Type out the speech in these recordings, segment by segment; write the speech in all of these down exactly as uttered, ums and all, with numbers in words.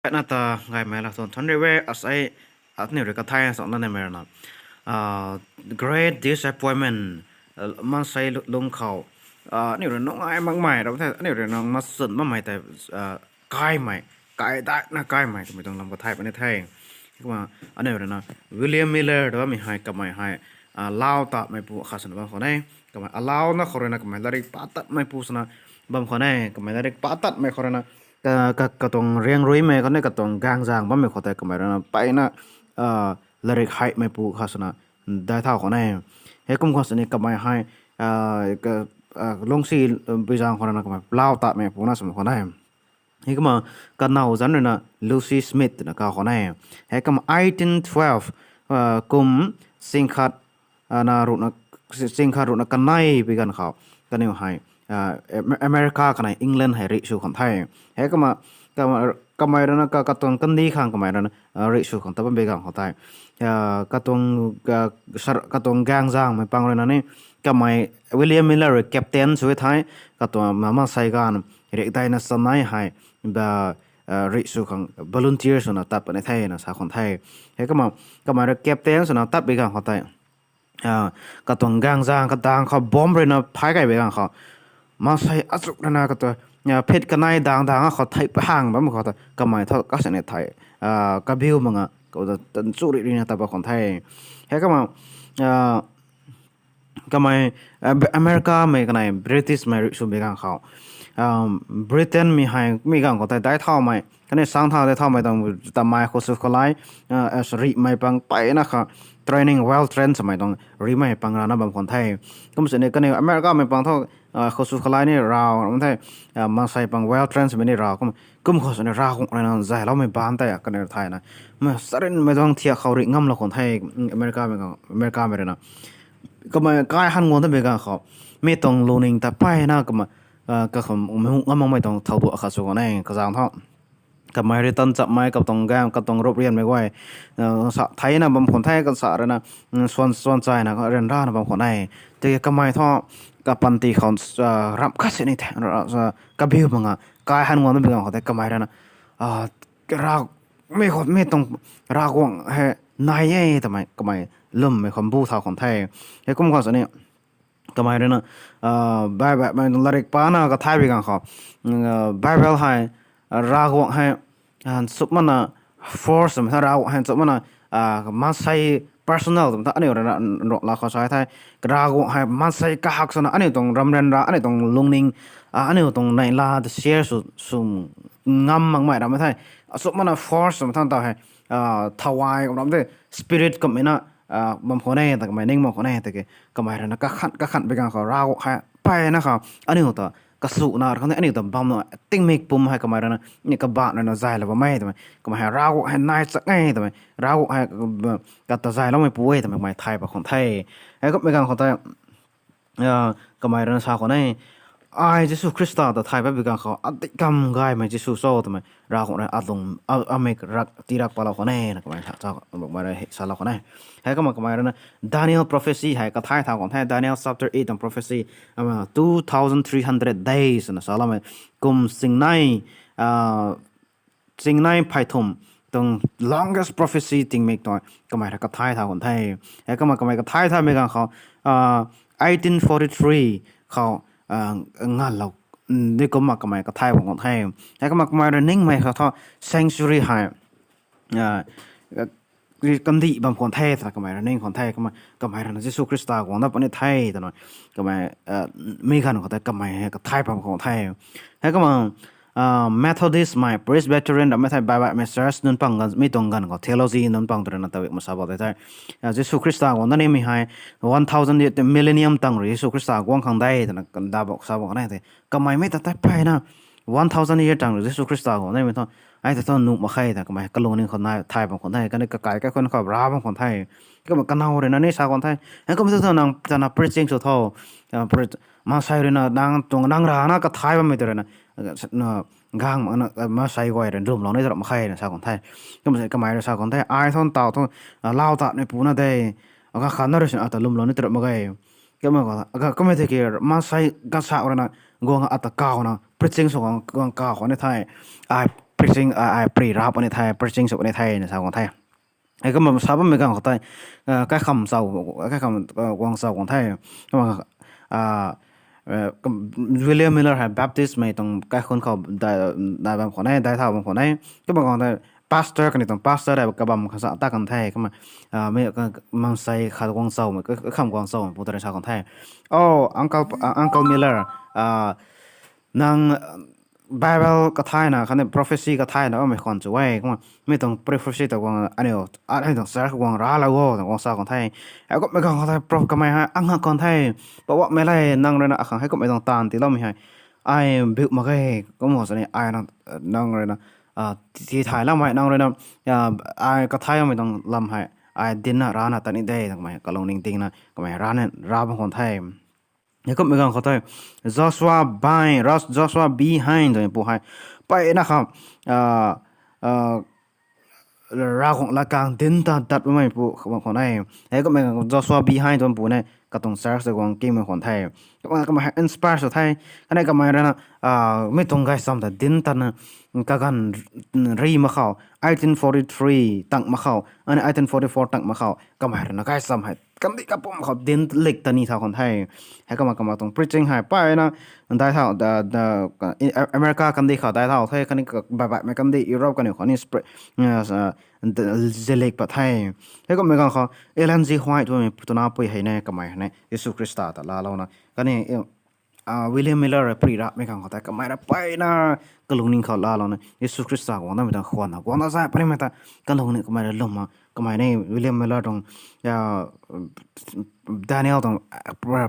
Na ta gaymei la tuang thanri e, asei aniu rui kathai sa na namei rui na, great disappointment, maansei lung khou, aniu rui nungai makmei ra the, aniu rui na machun bammei tei, kaimei, kaidana kaimei twmei tuang lam kathay puni the. Kumna aniu rui na William Miller ta bammei hei kamei hei, lau tatmeipu khat swna bam khwan e. Kamei alauna khou rui na kamei latrik patatmeipu swna bam khwan e. Kamei latrik patatmei khou rui na katuang riangruimei khatni katuang gaengzang bammei khou tei kamei rui na mpeyna latrik heimeipu khat swna daic thau khwan e. Heikum khwan sini kamei hei lungcsi buizaeng khou rui na kamei lau tatmeipu na swmei khwan e. Heikumna kanow zanc rui na Lucy Smith twna kaw khwan e. Heikumna eighteen twelve kum singkhat, na ruhna, singkhat ruhna kanei pui ganv khou kaniw hei America kanei England hei rih sw khwan the. Heikumna kamei rui na katuang kandih khang kamei rui na rih sw khang ta bam pui ganv khou tei, katuang gaengzangmei pang rui na ni kamei William Miller rui captain sw the, katuang maansei ganv rikdeina chanei hei rih sw khang volunteer swna tat puni the na sa khwan the. Heikumna kamei rui captain swna tat pui ganv khou tei katuang gaengzang kadaeng khou bomb rui na phay key pui ganv khou maansei achu rui na katuang phit kanei daeng daeng khou thei pahang bammei khou ta kamei thu kasini thei kabiu mak nga chu rih rina tat pat khwan the. Heikumna kamei Americamei kanei Britishmei rih sw pui ganv khou Britainmei hei mi ganv khou tei daic thaumei khatni sang thau daic thaumei tuang tamei khou sw khalai rihmei pang mpeyna kha training, well trained swmei tuang rihmei pang rana bam khwan the. Kum sini kaniw Americamei pang thu khou sw khalai ni rav the, maansei pang well trained swmei ni rav kum, kum khou sini Ravguangc rui na zayloumei baanc tei kaniw thayna mei sarinmei tuang thiak khou rih ngamlou khwan the. Americamei rui na kamei kai han guang ta pui ganv khou mi tuang lungning ta mpeyna kakhou ngam makmei tuang thow duak khat sw khwan e. Kazaeng thu kamei rui tan chapmei katuang gaeng katuang rup rianmei guay sa theina bam khwan the, kasa rui na suan suan chayna ryanrana bam khwan e. Tiki kamei thu kapanty khou ramh khat sini the kabiu mak nga kai han guang ta pui ganv khou tei kamei rui na Rav, mi khou mi tuang Ravguangc hei nai e twmei kamei lwmmei khou bu thau khwan the. Heikum khwan sini kamei rui na Bible latrik pana kathay pui ganv khou Bible hei Ravguangc hei chumna force twmei tha Ravguangc hei chumna maansei personal twmei tha aniu rui na nruk la khou sa the. Ravguangc hei maansei kahak swna aniu tuang ramren ra aniu tuang lungning aniu tuang neihla ta share sw sw ngam makmei ramei the. Achumna force twmei tha taw hei thawai ram the spirit kummei na bam khwan e ta kamei ning bam khwan e tiki kamei rui na kakhan kakhan pui ganv khou Ravguangc hei mpeyna khou aniu ta kasuna khang aniu ta bamna tingmik pum hei kamei rui na ni kabaanc rui na zaylou bam e twmei kamei hei Ravguangc hei nai chak e twmei Ravguangc hei kata zayloumeipu e twmei kamei thay pat khwan the. Heikummei ganv khou tei kamei rui na sa khwan e, ai Jisu Khrista ta thay pat pui ganv khou adih kam gaymei Jisu cho twmei Ravguangc rui alung amik rak tirak patlou khwan e na kamei salou khwan e. Heikumna kamei rui na Daniel prophecy hei kathay thau khwan the. Daniel chapter eight tuang prophecy two thousand three hundred days na saloumei kum singnei singnei pheythum tuang longest prophecy tingmik tuang kamei rui kathay thau khwan the. Heikumna kamei kathay thaumei ganv khou eighteen forty three khou nganlou di kumna kamei kathay bam khwan the. Heikumna kamei rui ningmei khou thu sanctuary hei kandih bam khwan the twna kamei rui ning khwan the. Kumna kamei rui na Jisu Khrista guang dat puni the twna kamei mi ganv khou tei kamei hei kathay bam khwan the. Heikumna Methodistmei, Presbyterian rammei thei Baptistmei church nunc pang mi tuang ganv khou theology nunc pang tw rui na tawik masa bau tei the Jisu Khrista guang dat nimei hei one thousand year millennium tang rui Jisu Khrista guang khang de twna dabou sa bam khwan e tei kamei mi ta tei mpeyna one thousand year tang rui Jisu Khrista guang dat nimei thu ai ta thu nuh mak khe ta kamei kalungning khou nai thay bam khwan the. Kaniw kakai kaikhunc khou rav bam khwan the. Kumna kanow rui na ni sa khwan the, heikumna thu nang tana preaching sw tho, maansei rui na nang tuang nang rana kathay bammei tei rui na gang maansei guay rui lwmlou ni ta ram mak khe na sa khwan the. Kumna kamei rui sa khwan the, ai thu taw thu lau tatmeipu na de, kakhanna rui sini ata lwmlou ni ta ram mak ge. Kumna tiki maansei gasak rui na guang ata kawna preaching sw guang kaw khwan ni the. Ai preaching, ai pri rap ani the, preaching sw ani the na sa guang the. Hei kumna sa bammei ganv khou tei, kaikham chau, kaikham guang chau guang the. Kumna William Miller hei Baptistmei tuang kaikhun khou dai bam khwan e, dai thau bam khwan e. Kumna guang tei pastor kaniw tuang pastor hei kabam khang sa ta kan the. Kumna maansei khat guang chaumei, kaikham guang chaumei pu ta rui sa kan the, O uncle, uncle Miller, nang Bible kathayna khatni prophecy kathayna bammei khwan chu e. Kumna mi tuang prophecy ta guang aniu, aniu tuang church guang raclou o ta guang sa kan the. Hei kumna mi ganv khou tei prof kamei hei angak kan the, Poubauhmei le, nang rui na akhang hei kumhmei tuang taanv tiiloumei hei ai biu mak ge. Kumna sini ai nang rui na ti thay lam hei nang rui na ai kathay bammei tuang lam hei ai dinna rana tat ni de, kamei kalungning dingna kamei rana ra bam khwan the. Hei kumhmei ganv khou tei Joshua Bhine, Joshua B. Hynes twmei pu hei mpeyna khou Ravguangc latkaeng dinc ta dat bammei pu bam khwan e. Hei kumhmei ganv Joshua B. Hynes twmei pu ne katuang church ta guang kimei khwan the. Kumna kamei hei inspire sw the. Khatni kamei rui na mi tuang gaychamv ta dinc tatna kaganv ri mak khou, eighteen forty-three tang mak khou, ani eighteen forty-four tang mak khou kamei rui na gaychamv hei kandih kapwm khou dinc lik ta ni thau khwan the. Hei kumna kamei tuang preaching hei mpeyna dai thau, America kandih khou dai thau the, khatni baihbaihmei kandih Europe kaniw khou ni zilik pat the. Hei kumhmei ganv khou Ellen G. White twmei twna pui hei ne kamei hei ne Jisu Khrista ta laalouna khatni William Miller rui pri rapmei ganv khou tei kamei rui mpeyna kalungning khou laalouna Jisu Khrista guang datmei tuang khwanna guang dat zay puni mei ta kalungning kamei rui lwmna kamei ni William Miller tuang Daniel tuang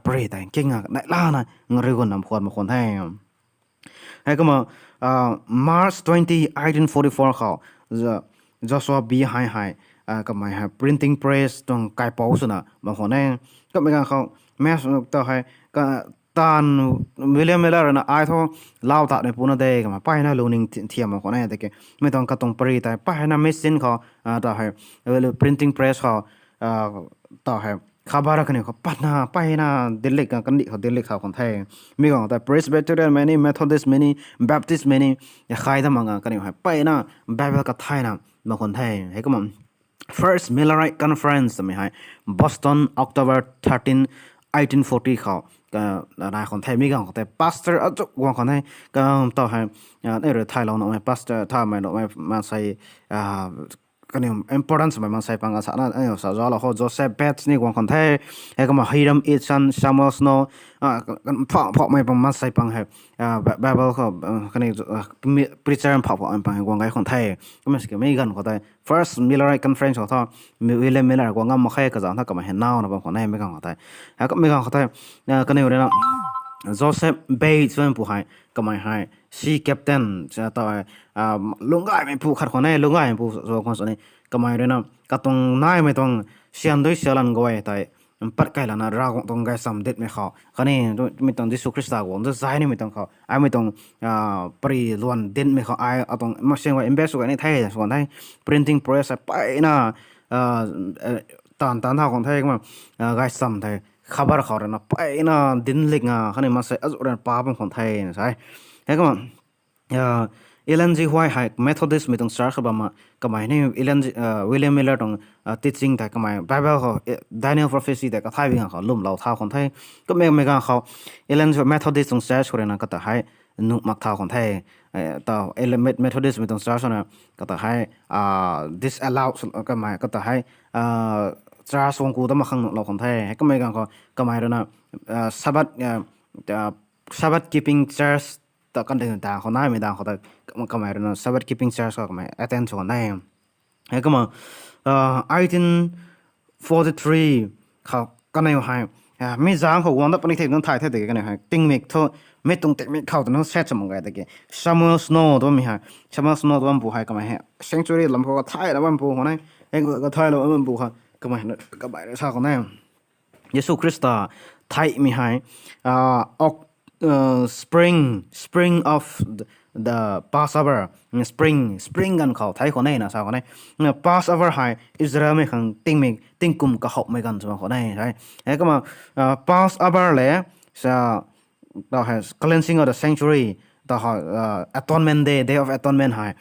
pri tei kinga neihlana ngarui gun nam khwan mak khwan the. Hei kumna March twenty, eighteen forty-four khou Joshua B. Hynes hei kamei hei printing press tuang kaipouc swna bam khwan e. Kumhmei ganv khou mass ta hei taanv William Miller rui na ai thu lau tatmei pu na de kamei mpeyna lungning thiam mak khwan e. Tiki mi tuang katuang pri tei mpeyna machine khou ta hei printing press khou ta hei khabar kaniw khou patna mpeyna dinc lik kandih khou dinc lik khou khwan the. Mi ganv tei Presbyterianmei ni, Methodistmei ni, Baptistmei ni, khay ta mak ganv kaniw hei mpeyna Bible kathayna bam khwan the. Hei kumna First Millerite Conference twmei hei Boston, October thirteen, eighteen forty khou nai khwan the. Mi ganv khou tei pastor azu guang khwan the. Kumna ta hei nai rui thaylou nuhmei pastor thamei nuhmei maansei kaniw importance mei maansei pang a sana aniu sa zauclou khou Joseph Bates ni guang khwan the. Hei kumna Hyrum Eason, Samuel Snow, pha phamei pang maansei pang hei Bible khou kaniw preacher pha phamei pang hei guang gay khwan the. Kumna siki mi ganv khou tei First Millerite Conference khou thu William Miller guang ngam mak khe kazauh tha kamei hei nauna bam khwan e mi ganv khou tei. Hei kumhmei ganv khou tei kaniw rui na Joseph Bates twmei pu hei kamei hei sea captain ta hei lungc gaymei pu khat khwan e, lungc gaymei pu khwan sini kamei rui na katuang naimei tuang syan dui syalan guay tei mpat kai lana Ravguangc tuang gaychamv dinmei khou khatni mi tuang Jisu Khrista guang ta zay nimei tuang khou aimei tuang pri luan dinmei khou ai atuang masiang guay invest sw gay ni the sw khwan the. Printing press hei mpeyna taanv taanv thau khwan the. Kumna gaychamv tei khabar khou rui na mpeyna dinc lik nga khatni maansei azu rui na pa bam khwan the na sa e. Hei kumna Ellen G. White hei Methodistmei tuang church khou bam a kamei ni William Miller tuang teaching tei kamei Bible khou Daniel prophecy tei kathay bi ganv khou lwmlou thau khwan the. Kumhmei ganv khou Ellen Methodist tuang church khou rui na kata hei nuh mak thau khwan the. Tau Methodistmei tuang church na kata hei disallow kamei kata hei church guang ku ta mak khang nuhlou khwan the. Hei kumhmei ganv khou kamei rui na Sabbath, Sabbath keeping church ta kandih ta khou naimei dang khou ta kamei rui na Sabbath keeping church khou kamei attend sw khwan e. Hei kumna eighteen forty-three khou kaniw hei mi zaeng khou guang dat puni the nunc thay the tiki kaniw hei tingmik thu mi tuang tingmik khou ta nunc set sw mak gay tiki Samuel Snow twmei hei, Samuel Snow twmei pu hei kamei hei sanctuary lam khou kathaylou bam pu khwan e. Hei kathaylou bam pu khou kamei kamei rui sa khwan e Jisu Khrista theihmei hei spring, spring of the Passover, spring, spring ganv khou thei khwan e na sa khwan e. Passover hei Israelmei khang tingmik tingkum kahouhmei ganv sw khwan e. Hei kumna Passover le sa tau hei cleansing of the sanctuary ta ha, uh, Atonement Day, Day of Atonement hei,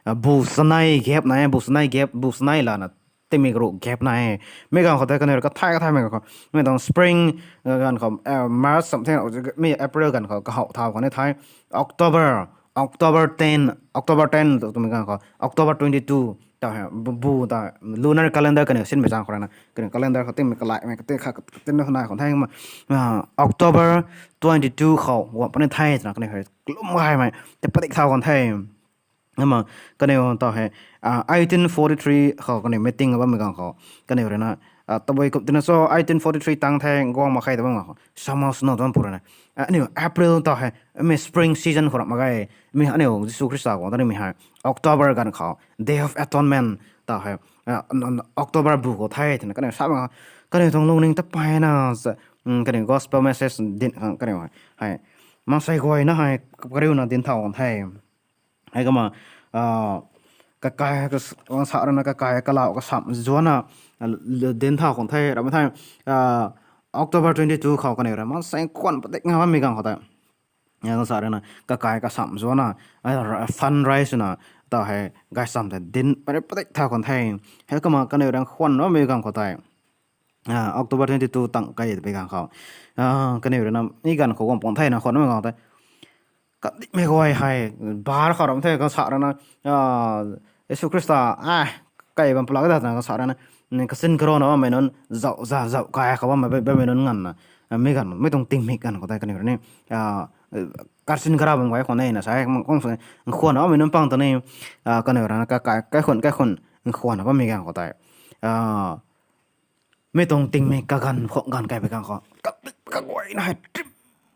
uh, bu sanei gap na e, bu sanei gap, bu sanei lana tingmik ru gap na e. Mi ganv khou tei kaniw rui kathai kathaimei ganv khou, mi tuang spring, uh, ganv khou, uh, March something, mi April ganv khou kahaw thau khou ni thei, October, October ten, October ten twmei ganv khou October twenty two ta hei bu ta lunar calendar kaniw sinmei zaeng khou rana kaniw calendar khou tingmei kalaimei kati kha katin nai khou thei ma, uh, October twenty two khou guang puni the twna kaniw hei kalum gaymei tei padik thau kan the. Ama kaniw ta hei, uh, eighteen forty three khou kaniw meeting bammei ganv khou kaniw ruina, uh, tabui kum tina cho eighteen forty three tang the guang mak khe ta bam ganv khou summer snow tan pu ruina, uh, aniu April ta hei mi spring season khou ram mak ge. Mi aniu Jisu Khrista guang tanimei hei October ganv khou Day of Atonement ta hei, uh, October bu khou the twna kaniw sa mak kaniw tuang lungning ta payna, kaniw gospel message din khang kaniw hei maansei guayna hei kariuna dinc thau kan the. Hei kumna, uh, kakai, sa ruina kakai kalau kasamh zuanna, uh, dinc thau khang the, ram the, uh, October twenty two khou kaniw rui maansei khwan padik nga bammei ganv khou tei, sa ruina kakai kasamh zuanna, uh, fundraise swna, ta hei gaysam tei dinc pari padik thau kan the. Hei kumna kaniw rui khwan bammei ganv khou tei, uh, October twenty two tang kai pui ganv khou, uh, kaniw ruina mi ganv khou guang pang thena khwan bammei ganv tei kadihmei guay hei bar khou ram the, kasa ruina, uh, Jisu Khrista, ah, kai bam pulak da twna kasa ruina, kachin karana bammei nunc zauh za zauh kai khou bammei nunc nganvna, uh, mi ganv mi tuang tingmik ganv khou tei kaniw rui ni, uh, kachin kara bam guay khwan e na sa, khwanna bammei nunc pang ta ni, uh, kaniw ruina kakai kaikhun kaikhun khwanna bammei ganv khou tei, uh, mi tuang tingmik kaganv khou ganv kai pui ganv khou kadik kaguayna hei rim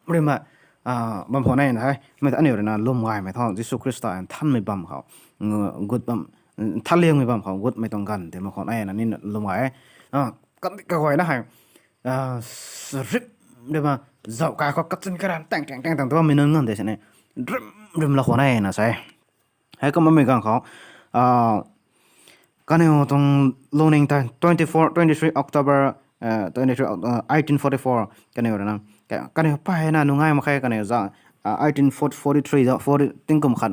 rimna, uh, bam khwan e na hei mi ta aniu ruina lwm gaymei thu Jisu Khrista nthanmei bam khou, uh, gut bam, nthanliangmei bam khou gutmei tuang ganv ti mak khwan e na ni lwm gay e. Uh, kadik kaguayna hei, uh, rim rimna zauh kai khou kachin karan tang tang tang tang tu bammei nunc nganv tei sini rim rimla khwan e na sa. Hei kumna bammei ganv khou, uh, kaniw tuang lungning tei twenty four, twenty three October, uh, twenty three, uh, eighteen forty four kaniw ruina, kaniw payna nungai mak khe kaniw za, uh, eighteen forty three za forty tingkum khat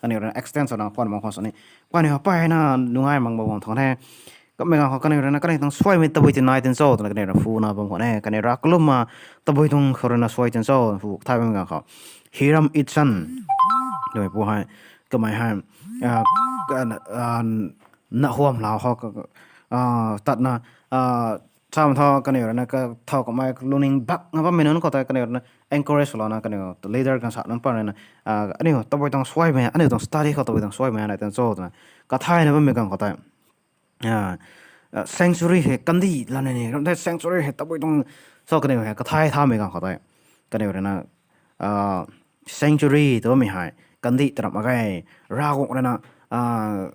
kaniw ruina extend swna khwan bam khwan sini kaniw payna nungai mak bam khwan the. Kummei ganv khou kaniw ruina kaniw tuang suaimei tabui ti nai tin cho twna kaniw rui phuna bam khwan e, kaniw ra kalumna tabui tuang khou ruina suai tin cho phu thay bammei ganv khou Hiram Edson twmei pu hei, kamei hei, uh, na huam lau khou, uh, tatna, uh, sam tho kaniw ruina kathau kamei lungning bak nga bammei nunc khou tei kaniw ruina encourage louna kaniw leader kan sa nunc pan ruina, uh, aniu tabui tuang suaimei, aniu tuang study khou tabui tuang suaimei nai tin cho twna kathayna bammei ganv khou tei, uh, uh, sanctuary hei kandih lana ni ram the, sanctuary hei tabui tuang cho kaniw hei kathay thamei ganv khou tei kaniw ruina, uh, sanctuary tw bammei hei kandih ta ram mak ge, Ravguangc ruina, uh,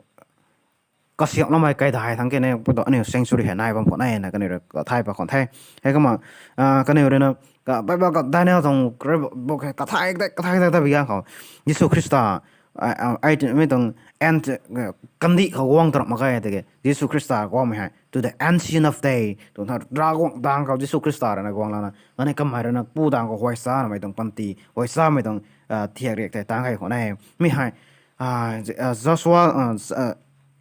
kasiamhloumei kaidai thangc kene pu tu aniu sanctuary hei nai bam khwan e na kaniw rui kathay pat khwan the. Hei kumna, uh, kaniw ruina, uh, Bible khou Daniel tuang book hei kathay tei kathay tei ta pui ganv khou Jisu Khrista, uh, uh, mi tuang, and, uh, kandih khou guang ta ram mak ge tiki Jisu Khrista guangmei hei to the Ancient of Day twna Ravguangc daeng khou Jisu Khrista ruina guang lana khatni kamei ruina pu daeng khou huaysana mei tuang panty huaysamei tuang, uh, thiak riak tei tang khe khwan e. Mi hei, uh, Joshua, uh,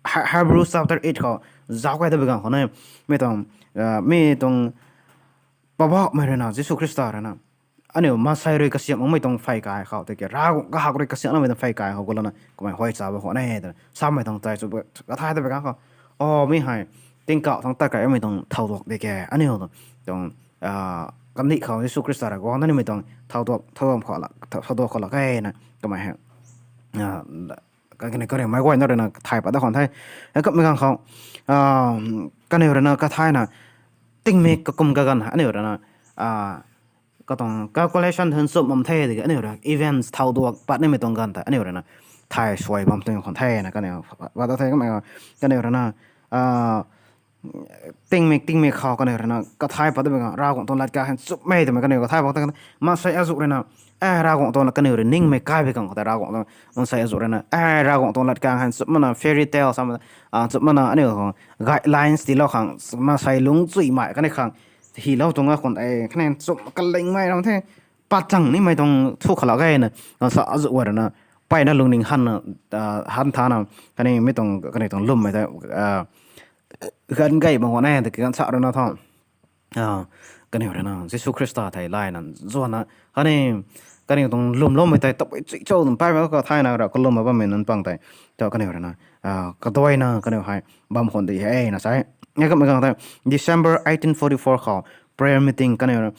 Hebrews chapter eight khou zauc kai ta pui ganv khou ni, mi tuang, uh, mi tuang Poubauhmei ruina Jisu Khrista ruina aniu maansei rui kasiamh makmei tuang phey kai khou tiki Ravguangc kahak rui kasiamh makmei tuang phey kai khou gulana kamei huaycha bam khwan e twna samei tuang tei chu kathay ta pui ganv khou, o mi hei tingkauh thangc tat kaimei tuang thauduak di ke aniu tuang, uh, kandih khou Jisu Khrista rui guang ta nimei tuang thauduak, thauduak khou lak e na kamei hei, uh, kaniw kariumei guayna ruina kathay pat da khwan the. Hei kummei ganv khou, uh, kaniw ruina kathayna tingmik kakum kaganv aniu ruina, uh, katuang calculation thun chum bam the tiki aniu rui events thauduak pat nimei tuang ganv tei aniu ruina thay suai bam tuang khwan the na kaniw pat da the. Kummei kaniw ruina, uh, tingmik tingmik khou kaniw ruina kathay pat da pui ganv Ravguangc tuang latkaeng hei nchumhmei twmei kaniw kathay pat ta kan maansei azuh ruina, eh, Ravguangc tuang kaniw rui ningmei kai pui ganv khou tei Ravguangc tuang maansei azuh ruina, eh, Ravguangc tuang latkaeng hei nchumhmana fairy tale sam, uh, nchumhmana aniu khang guidelines tiilou khang maansei lungcchuimei kani khang hilou tuang a khwan e khatni nchumh kalingmei ram the. pat chang nimei tuang thu khalak e na, ganv sa azuh guay rui na, mpeyna lungning han, han thana, kaniw mi tuang, kaniw tuang lwmmei tei, ganv gay bam khwan e, tiki ganv sa rui na tho. Kaniw rui na Jisu Khrista thei layna zuanna, khatni kaniw tuang lwmloumei tei tabui chih cho twmei mpeyna khou thayna rav kalumna bammei nunc pang tei, ta kaniw rui na, kaduaina kaniw hei bam khwan di he na sa e. Heikumna gang tei December eighteen forty-four khou prayer meeting kaniw,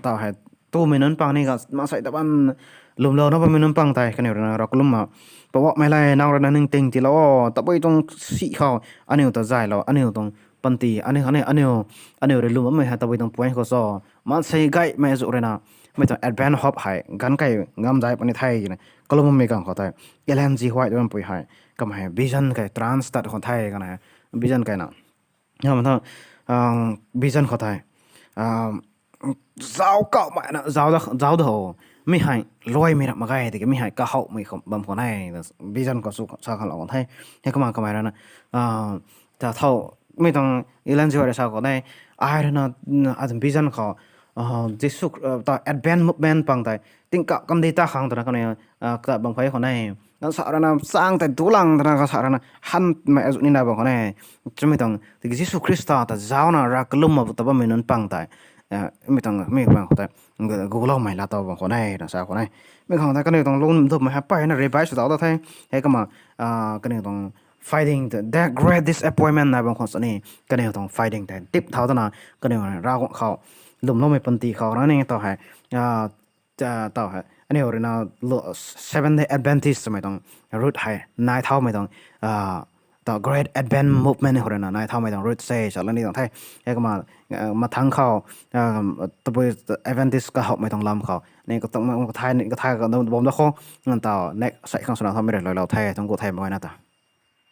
taw hei, tumei nunc pang ni ga maansei ta ban lwmlouna bammei nunc pang tei kaniw rui na rav kalumna, Poubauhmei le, nang rui na ningting tiilou o, tabui tuang si khou aniu ta zaylou, aniu tuang panty, aniu, aniu, aniu rui lwm bammei hei tabui tuang point khou cho, maansei gaymei azuh rui na, mei tuang Advent hope hei ganv key ngam zay puni the na kalum bammei gang khou tei, Ellen G. White bampui hei, kamei hei vision key trance tat khwan the kana, vision keyna, vision khou tei, zauc kauhmei na zauc da, zauc da ho, mi hei luaimei rap mak ge tiki mi hei kahouhmei bam khwan e, vision khou su sa khanglou khwan the. Heikumna kamei rui na, ta thow, mi tuang Ellen G. White rui sa khou ne, ai rui na, atuang vision khou, Jisu, ta Advent movement pang tei tingkauh kandih ta khang twna kaniw, kata bam key khwan e. Ganv sa rui na chang tei dulang twna ganv sa rui na hanmei azuh nina bam khwan e. Chumei tuang tiki Jisu Khrista ta zaucna rav kalumna ta bammei nunc pang tei, mi tuang mi pang khou tei, guloumei laatow bam khwan e na sa khwan e. Mi khang tei kaniw tuang lungdupmei hei mpeyna revise sw tau da the. Heikumna, kaniw tuang fighting the great disappointment na bam khwan sini, kaniw tuang fighting tei tip thau dana, kaniw Ravguangc khou lwmloumei panty khou rani taw hei, taw hei aniu rui na Seventh Day Adventist twmei tuang root hei nai thaumei tuang, ta great Advent movement khou rui na nai thaumei tuang root se sa lani tuang the. Heikumna, mathangc khou, tabui Adventist kahouhmei tuang lam khou ni kathay, kathay ka bam da khou, nganv taw next sei khang swna thaumei rui luailou the, tuang ku the mak na ta.